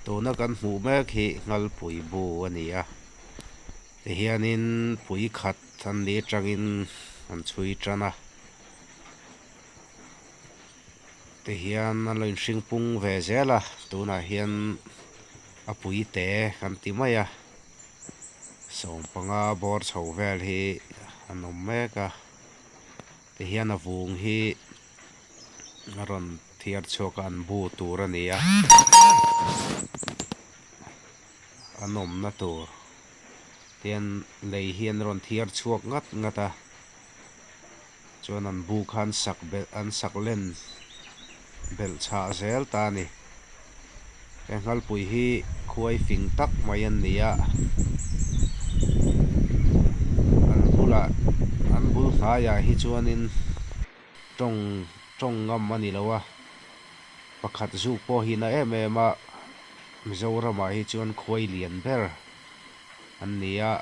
Tuna kan hmuh mek hi Nghalpui bu a ni a, tihianin pui khat an nih atangin an chhui tan a, tihian an lo inhring pung ve zel a, tunah hian a pui te kan ti mai a, sawmpanga bawr chho vel hi an awm mek a, tihian a vung hi. A rawn thiar chhuak a an bu tur a ni a an awmna tur tian lei hi an rawn thiar chhuak ngat ngat a chuan an bu kha an sak belh an sak len belh chhah zel ta a ni he nghalpui hi khuai fing tak mai an ni a an bulah an bul hnaiah hi chuanin. Tawng tawng ngam a ni lo a, pakhat zuk pawh hi na em em a, Mizoramah hi chuan khuai lian ber an ni a,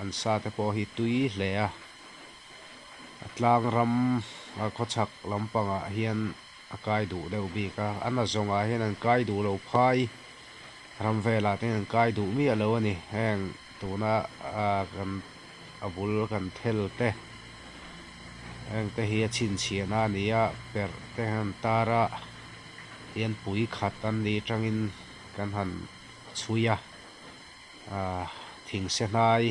an sa te pawh hi tui hle a, a tlang ram a khawchhak lampangah hian a kai duh deuh bik a, a na zawngah hian an kai duh lo phai ram velah te hian an kai duh miah lo a ni, heng tuna kan. a bul kan thel te heng te hi a chhinchhiahna a ni a perh te han tar a hian pui khat an nih atangin kan han chhui a ahh thing se hnai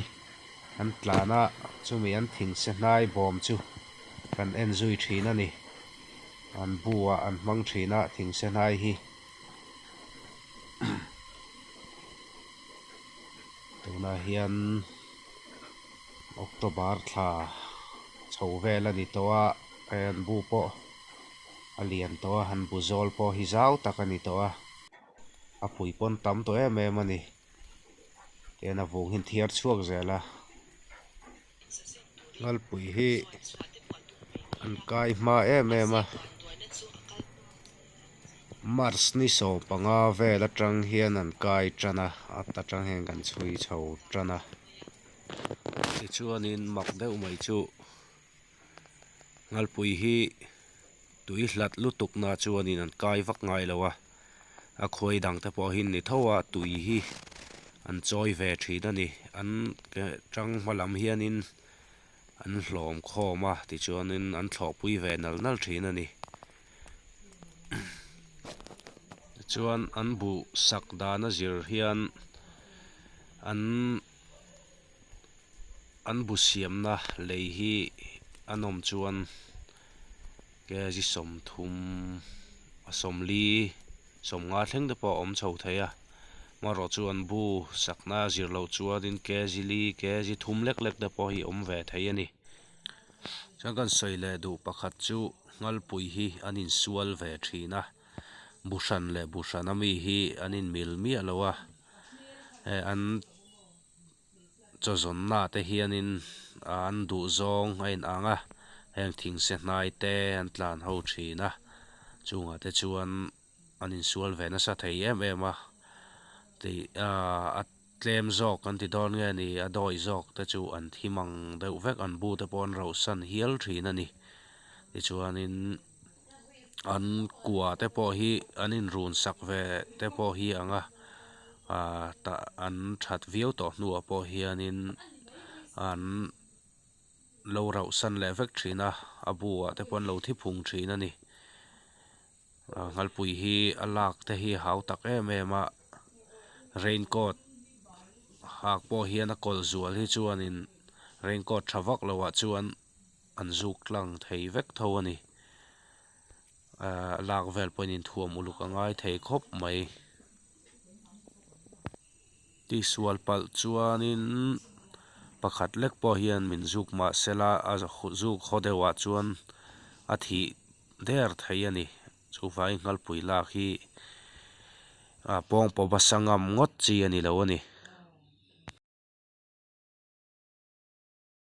an tlan a chumi an thing se hnai bawm chu kan en zui thin a ni an bu ah an hmang thin a thing se hnai hi. Tunah hian October thla chho vel a ni tawh a, hei an bu pawh a lian tawh a, an bu zawl pawh hi zau tak a ni tawh a, a pui pawn tam tawh em em a ni, tihian a vung hi an thiar chhuak zel a, Nghalpui hi an kai hma em em a. March ni 15 vel atang hian an kai tan a, a ta tang hian kan chhui chho tan a. Tichuanin mak deuh mai chu Nghalpui hi tui hlat lutuk na chuanin an kai vak ngai lo a, a khuai dang te pawh hi ni tho a, tui hi an chawi ve thin a ni. An tang hma lam hianin an hlawm khawm a tichuanin an thlawhpui ve nal nal thin a ni. Tichuan an buh sak dan a zir hian an an bu siamna lei hi a nawm chuan kg 30 a 40 sawmnga thleng te pawh a awm chho thei a amaherawh chu an bu sakna a zir loh chuanin kg li kg thum lek lek te pawh hi a awm ve thei a ni. Chuan kan sawi leh duh pakhat chu Nghalpui hi an insual ve thin a, bu hran leh bu hran ami hi an inmil miah lo a, hei an chaw zawnna te hianin an duh zawng a inang a, heng thingse hnai te an tlan ho thin a, chungah te chuan an insual ve nasa thei em em a, tih a tlem zawk an ti dawn nge ni a dawi zawk te chu an thi mang deuh vek an bu te pawh an rauhsan hial thin a ni tichuanin an kua te pawh hi an inrun sak ve te pawh hi ang a ah tah an that viau tawh hnuah pawh hianin an lo rauhsan leh vek thin a a bu ah te pawh an lo thi phung thin a ni. Nghalpui hi a lak te hi a hau tak em em a raincoat hak pawh hian a kawlh zual hi chuanin raincoat tha vak loh ah chuan an zuk tlang thei vek tho a ni ahh a lak vel pawhin inthuam uluk a ngai thei khawp mai. Tihsual palh chuanin pakhat lek pawh hian min zuk mah sela a zuk haw deuhah chuan a thih der thei a ni. Chuvangin Nghalpui lak hi pawngpaw basa ngam ngawt chi a ni lo a ni.